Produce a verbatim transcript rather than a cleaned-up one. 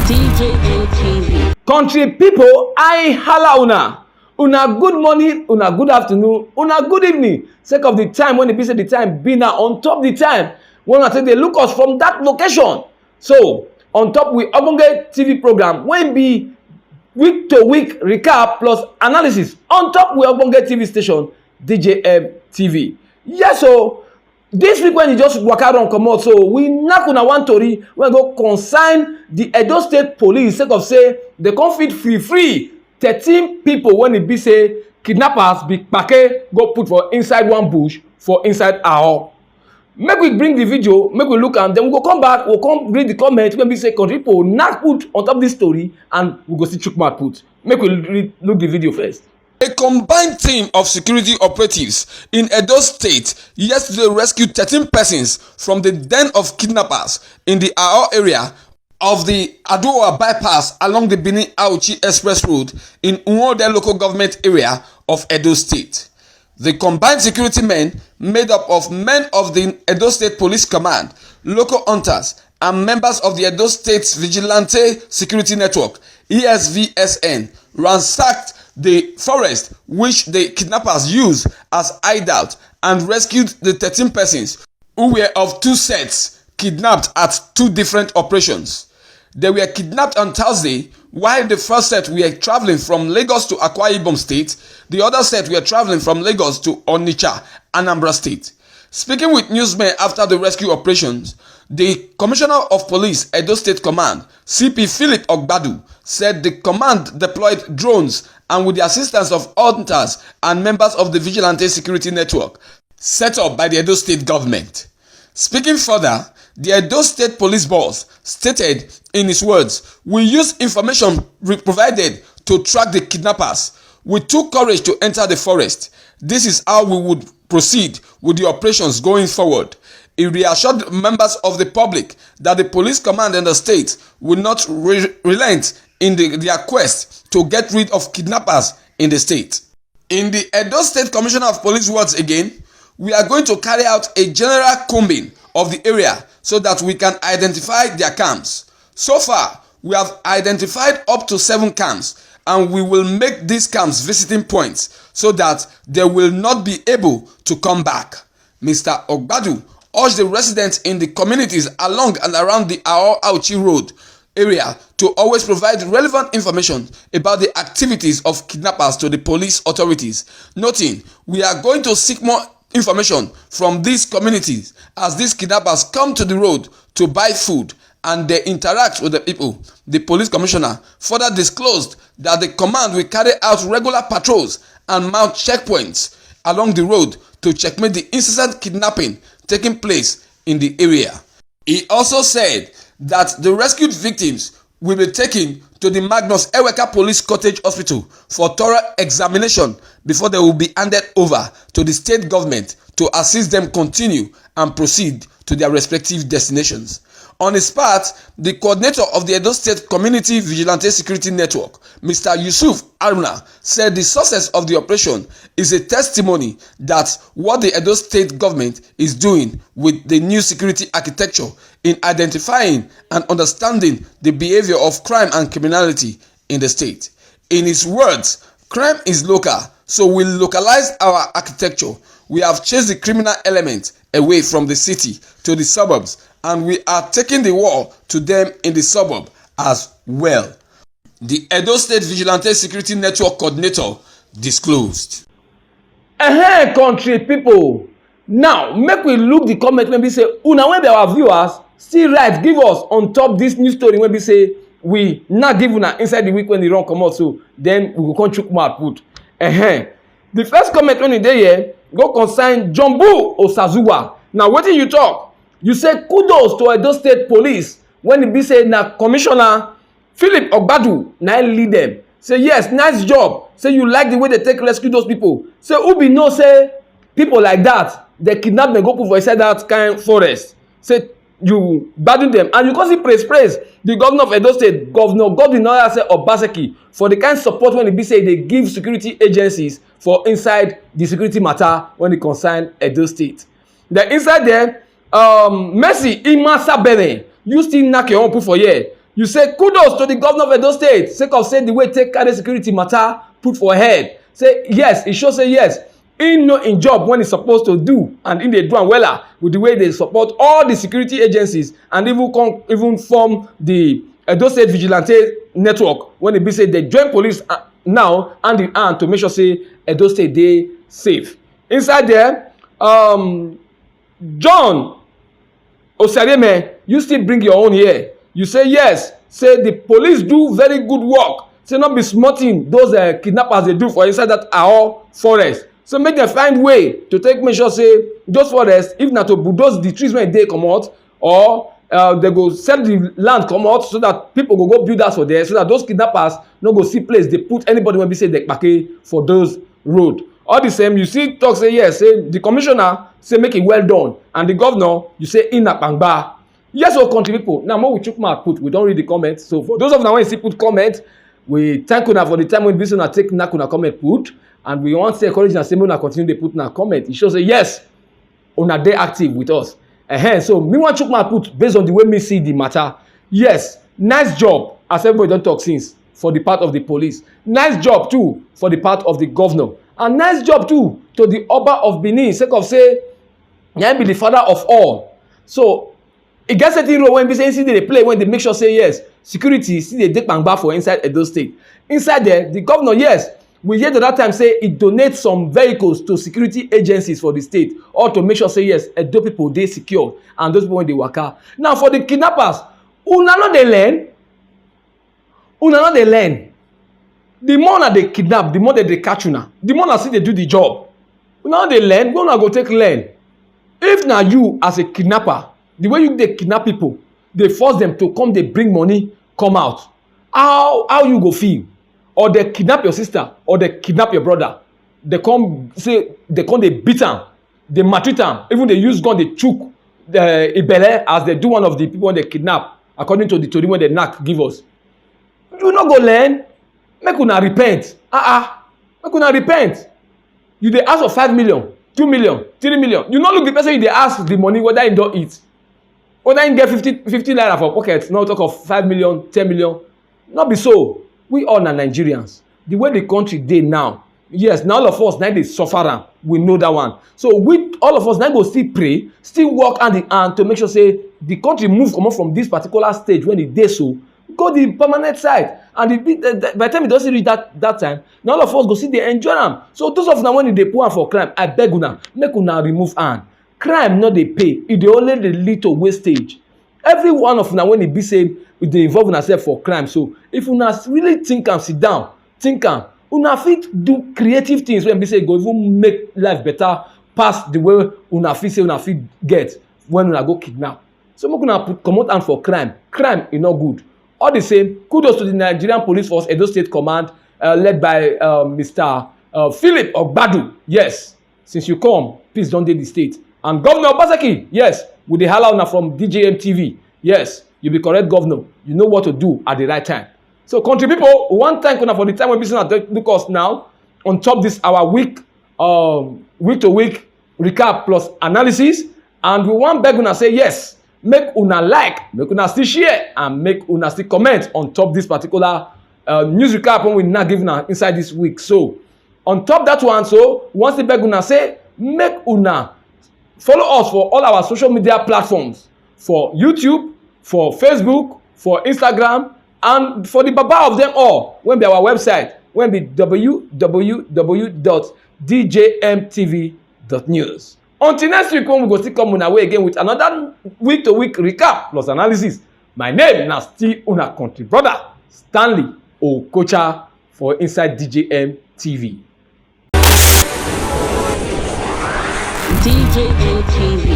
D J M T V. Country people, I hala una. Una good morning, una good afternoon, una good evening. Sake of the time when e be say the time be now on top the time when I take dey look us from that location. So on top we ogbonge T V program wey be week to week recap plus analysis on top we ogbonge T V station D J M T V. Yes o, this week when e just waka run comot so we knack una one tori wey go concern the Edo State Police sake of say they come fit free free thirteen people when e be say kidnappers be kpake go put for inside one bush for inside Aho. Make we bring the video, make we look am, then we go come back, we go come read the comment wey be say country people knack put on top this story and we go see chook mouth put. Make we read, look the video first. A combined team of security operatives in Edo State yesterday rescued thirteen persons from the den of kidnappers in the Aho area of the Adowa bypass along the Benin Auchi Express Road in Uwode local government area of Edo State. The combined security men, made up of men of the Edo State Police Command, local hunters, and members of the Edo State Vigilante Security Network, E S V S N, ransacked the forest which the kidnappers used as hideout and rescued the thirteen persons who were of two sets kidnapped at two different operations. They were kidnapped on Thursday while the first set were traveling from Lagos to Akwa Ibom State, the other set were traveling from Lagos to Onitsha, Anambra State. Speaking with newsmen after the rescue operations, the Commissioner of Police, Edo State Command, C P Philip Ogbadu, said the command deployed drones and with the assistance of hunters and members of the Vigilante Security Network set up by the Edo State government. Speaking further, the Edo State Police boss stated in his words, "We use information re- provided to track the kidnappers. We took courage to enter the forest. This is how we would proceed with the operations going forward." He reassured members of the public that the police command in the state will not re- relent in the, their quest to get rid of kidnappers in the state. In the Edo State Commissioner of Police words again, "We are going to carry out a general combing of the area so that we can identify their camps. So far, we have identified up to seven camps, and we will make these camps visiting points so that they will not be able to come back." Mister Ogbadu urged the residents in the communities along and around the Aho Auchi Road area to always provide relevant information about the activities of kidnappers to the police authorities, noting, "We are going to seek more information from these communities as these kidnappers come to the road to buy food and they interact with the people." The police commissioner further disclosed that the command will carry out regular patrols and mount checkpoints along the road to checkmate the incessant kidnapping taking place in the area. He also said that the rescued victims will be taken to the Magnus Eweka Police Cottage Hospital for thorough examination before they will be handed over to the state government to assist them continue and proceed to their respective destinations. On his part, the coordinator of the Edo State Community Vigilante Security Network, Mister Yusuf Haruna, said the success of the operation is a testimony that what the Edo State government is doing with the new security architecture in identifying and understanding the behavior of crime and criminality in the state. In his words, "Crime is local, so we localize our architecture. We have chased the criminal element away from the city to the suburbs, and we are taking the war to them in the suburb as well," the Edo State Vigilante Security Network coordinator disclosed. Ehen, country people. Now, make we look the comment wey be say una wey be our viewers still write give us on top this news story wey be say we now give una inside the week when e run comot so then we go come chook mouth put. Ehen. The first comment wey e dey here go concern Jumbo Osazuwa. Na wetin you talk? You say kudos to Edo State Police when e be say na Commissioner Philip Ogbadu na him lead them. Say yes, nice job. Say you like the way they take rescue those people. Say who be know say people like that they kidnap them go put for inside that kind forest. Say you gbadun them and you come see praise praise the governor of Edo State, Governor Godwin Noyase Obaseki for the kind support when e be say they give security agencies for inside the security matter when e concern Edo State. Then inside there, um, Mercy Imasabene, you still knack your own put for here. You say kudos to the governor of Edo State, sake of say the way take carry security matter put for head. Say yes, e show say yes, he know im job when e suppose to do, and he dey do am wella with the way dey support all the security agencies and even come even form the Edo State Vigilante Network, when e be say dey join police, uh, now hand in hand to make sure say Edo State dey safe. Inside there, um, John Osareme, you still bring your own here. You say yes, say the police do very good work. Say no be small thing those, uh, kidnappers dey do for inside that our forest. So make dem find way to take make sure say those forests, if na to bulldoze the trees wey dey comot, or, uh, they go sell the land comot so that people go go build house for there, so that those kidnappers no go see place dey put anybody wey be say dey kpake for those road. All the same, you still talk say yes, say the commissioner say make it well done, and the governor, you say in a kpangba. Yes, so country people, now more we chook mouth put, we don't read the comments. So for those of now when you see put comment, we thank una for the time when this una take knack una comment put, and we want to encourage una say make una continue dey put una comment. It shows say yes, una dey active with us. Ehen, so me wan chook mouth put based on the way me see the matter. Yes, nice job, as everybody don talk since, for the part of the police. Nice job too for the part of the governor, and nice job too to the Oba of Benin, sake of say na him be the father of all. So e get certain role wey be say he still dey play, when dey make sure say yes, security still dey dey kpangba for inside Edo State. Inside there, the governor, yes, we hear the other time say he donate some vehicles to security agencies for the state, or to make sure say yes, Edo people dey secure and those people wey dey waka. Now for the kidnappers, una no dey learn, una no dey learn. The more una dey kidnap, the more dem dey catch una, the more una still dey do the job. Una no dey learn, where una go take learn? If na you as a kidnapper, the way you dey kidnap people, dey force them to come dey bring money come out, how how you go feel? Or they kidnap your sister, or they kidnap your brother, they come say they come dey beat am, dey maltreat am, even dey use gun dey chook, uh, ibele, as they do one of the people wey they kidnap, according to the tori wey they knack give us. You no go learn? Make una repent. Ah ah, make una repent. You dey ask for five million, two million, three million, you no look the person you dey ask the money, whether he don eat, whether he get fifty fifty naira for pocket, no talk of five million, ten million. No be so. We all na Nigerians. The way the country dey now, yes, na all of us na dey suffer am. We know that one. So we, all of us na go still pray, still work hand in hand to make sure say the country move comot from this particular stage when e dey so, go the permanent side. And the, the, the, by the time e don still reach that that time, na all of us go still dey enjoy am. So those of una when e dey put am for crime, I beg una, make una remove hand. Crime no dey pay, e dey only dey lead to wastage. Every one of una when e be say e dey involve una sef for crime, so if una really think am, sit down think am, una fit do creative things wey be say e go even make life better pass the way una fit say una fit get when una go kidnap. So make una put comot hand for crime. Crime e no good. All the same, kudos to the Nigerian Police Force, Edo State Command, uh, led by, uh, Mister, uh, Philip Ogbadu. Yes, since you come, peace don dey the state. And Governor Obaseki, yes, we dey hala una from D J M T V. Yes, you be correct governor. You know what to do at the right time. So country people, we wan thank una for the time wey be say una take look us now on top this our week, um, week to week recap plus analysis. And we wan beg una say yes, make una like, make una still share, and make una still comment on top this particular, uh, news recap wey we now give una inside this week. So on top that one, so we wan still beg una say make una follow us for all our social media platforms, for YouTube, for Facebook, for Instagram, and for the baba of them all, wey be our website, wey be W W W dot D J M T V dot news. Until next week, when we go still come una way again with another week-to-week recap plus analysis. My name na still una country brother, Stanley Okocha, for inside D J M T V. D J M T V.